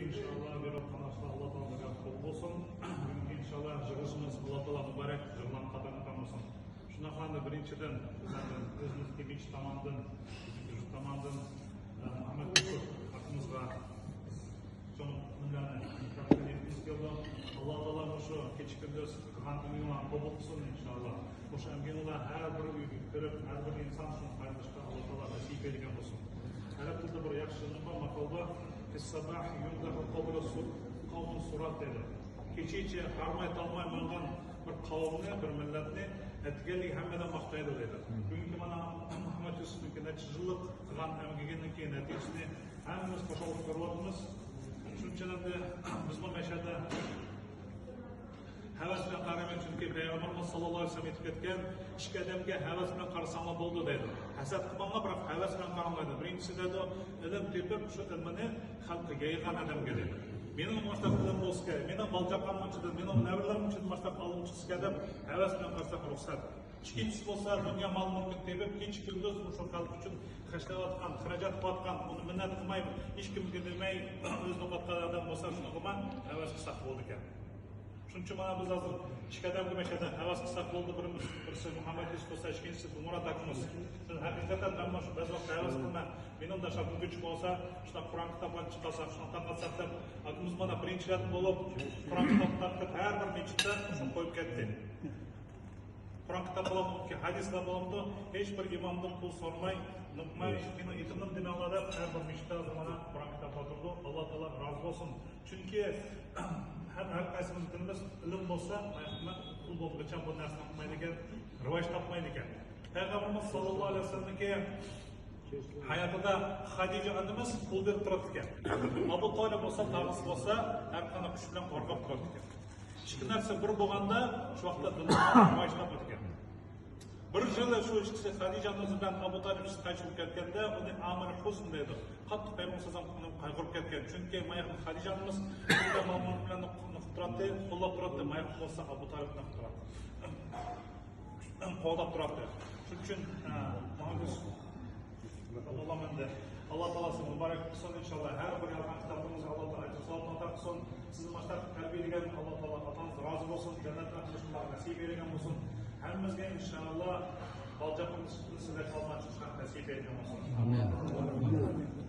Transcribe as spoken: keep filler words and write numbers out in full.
ئىنشائاللا، بىر قاناشتا ئاللا تائالا بەرىكەت قوبۇل قىلسۇن. بۈگۈنكى ئىنشائاللا يىغىلىشىمىز ئاللا تائالا مۇبارەك يىغىلغان قاتارىدا قالمىسۇن. شۇنداق قىلغاندا بىرىنچىدىن، بىزدىن ئۆزىمىزدىكى مەسچىت تامانىدىن، بىزنىڭكى يۇرت تامانىدىن، ئە، مۇھەممەد يۈسۈپ ئاكىمىزغا چوڭ ئۈنۈملەرنى تەقدىم ئېتكىمىز كېلىدۇ. ئاللا تائالا مۇشۇ كېچە كۈندۈز قىلغان ئۈنۈملەرنى قوبۇل قىلسۇن ئىنشائاللا. مۇشۇ ئەمگىكىڭلار ھەر بىر ئۆيگە كىرىپ، ھەر بىر ئىنسان شۇنى پايدىلىشقا ئاللا تائالا نەسىپ ئېيتكەن بولسۇن. ئەرەب تىلىدا بىر ياخشى نېمە بار، ماقال بار. في الصباح يمدح قوم الص-، قوم الصراط دەيدۇ. كېچىچە ھارماي تالماي ماڭغان بىر قەۋمنى، بىر مىللەتنى ئەتىگەنلىكى ھەممە ئادەم ماختايدۇ دەيدۇ. بۈگۈنكى مانا مۇھەممەد يۈسۈپنىڭكى نەچچە يىللىق قىلغان ئەمگىكىنىڭكى نەتىجىسىنى ھەممىمىز خۇشاللىق كۆرۈۋاتىمىز. شۇنىڭ ئۈچۈن ئەمدى بىزمۇ مەشەدە ھەۋەس بىلەن قارايمەن، چۈنكى پەيغەمبىرىمىز ساللاللاھۇ ئەلەيھى ۋەسەللەم ئېيتىپ كەتكەن، ئىككى ئادەمگە ھەۋەس بىلەن قارىساڭلار بولىدۇ دەيدۇ. ھەسەت قىلماڭلار، بىراق ھەۋەس بىلەن قاراڭلار دەيدۇ. بىرىنچىسى دەيدۇ، ئىلىم تېپىپ، شۇ ئىلمىنى خەلققە يايغان ئادەمگە دەيدۇ. مېنىڭ مۇشۇنداق ئىلىم بولسىكەن، مېنىڭ بالىچاقلىرىم ئىچىدە، مېنىڭ نەۋرىلىرىم ئىچىدە مۇشۇنداق ئالىم چىقسىكەن دەپ ھەۋەس بىلەن قارىساق رۇخسەت. ئىككىنچىسى بولسا، دۇنيا مال مۈلكىنى تېپىپ، كېچە كۈندۈز مۇشۇ خەلق ئۈچۈن خەجلەۋاتقان، خىراجەت قىلىۋاتقان، ئۇنى مىننەت قىلماي، ھېچكىمگە دېمەي، ئۆزىنى يوقاتقان ئادەم بولسا، شۇنىڭغىمۇ ھەۋەس قىلساق بولىدىكەن. شۇنىڭ ئۈچۈن مانا بىز ھازىر ئىككى ئادەمگە مەشەدە ھەۋەس قىلساق بولدى، بىرىمىز، بىرسى مۇھەممەد يۈسۈپ بولسا، ئىككىنچىسى مۇرات ئاكىمىز. بىز ھەقىقەتەن مەن مانا شۇ بەزى ۋاقىت ھەۋەس قىلىمەن. مېنىڭ داشا مۇمكىن بولسا، شۇنداق قۇرئان كىتابلارنى چىقارساق، شۇنداق تارقاتساق دەپ، ئاكىمىز مانا بىرىنچىلەردىن بولۇپ، قۇرئان كىتابنى تارقىتىپ، ھەر بىر مەسچىتتە شۇنى قويۇپ كەتتى. قۇرئان كىتاب بولامدۇ، ھەدىسلەر بولامدۇ، ھېچ بىر ئىمامدىن پۇل سورىماي، نوقۇماي، مېنىڭ ئېتىمنى دېمەڭلار دەپ، ھەر بىر مەسچىتتە زامانا قۇرئان كىتابلار تۇرىدۇ. ئاللا تائالا رازى بولسۇن. چۈنكى ھەم ھەر قايسىمىز بىلىمىز، ئىلىم بولسا، ماياقمۇ پۇل بولغۇچە بۇ نەرسىنى ئۇقمايدىكەن، راۋاج تاپمايدىكەن. پەيغەمبىرىمىز ساللاللاھۇ ئەلەيھى ۋەسەللەمنىڭكى ھاياتىدا خەدىجە ئانىمىز پۇل بېرىپ تۇراتتىكەن. ئەبۇ تالىپ بولسا، تاغىسى بولسا، ھەر قانداق كۈچ بىلەن قورغاپ تۇراتتىكەن. ئىككى نەرسە بىر بولغاندا، شۇ ۋاقىتتا دىنلار راۋاجلاپ ئۆتكەن. بىر يىلى شۇ ئىككىسى خەدىجە ئانىمىز بىلەن ئەبۇ تالىپ ئىككىسى قايسى بولۇپ كەتكەندە، ئۇنى ئامىل ھۇزن دەيدۇ. قاتتىق پەيغەمبەر سەللەللاھۇ ئەلەيھى ۋەسەللەم قايغۇرۇپ كەتكەن. چۈنكى ماياقنى خەدىجە ئانىمىز بىلەن مال مۈلۈك بىلەن نوقۇپ تۇراتتى، قوللاپ تۇراتتى، ماياق بولسا ئەبۇ تالىپنى نوقۇپ تۇراتتى. قوغداپ تۇراتتى. شۇنىڭ ئۈچۈن، ئە، ماڭا بىز ئاللا مەندە. ئاللا تائالا سىزنى مۇبارەك قىلسۇن، ئىنشاللا. ھەر بىر يازغان كىتابىڭىزغا ئاللا تائالا ئەجىر ساۋابىنى ئاتا قىلسۇن. سىزنى مۇشۇنداق تەربىيەلىگەن ئاللا تائالا ئاتىڭىز رازى بولسۇن، جەننەتتە ئىشلىرىڭلارغا نەسىپ ئېيتكەن بولسۇن. ھەممىمىزگە ئىنشاللا بالىچاقلىرىمىز سىزدەك قالماي چىقىشقا نەسىپ ئېيتكەن بولسۇن. ئامىن.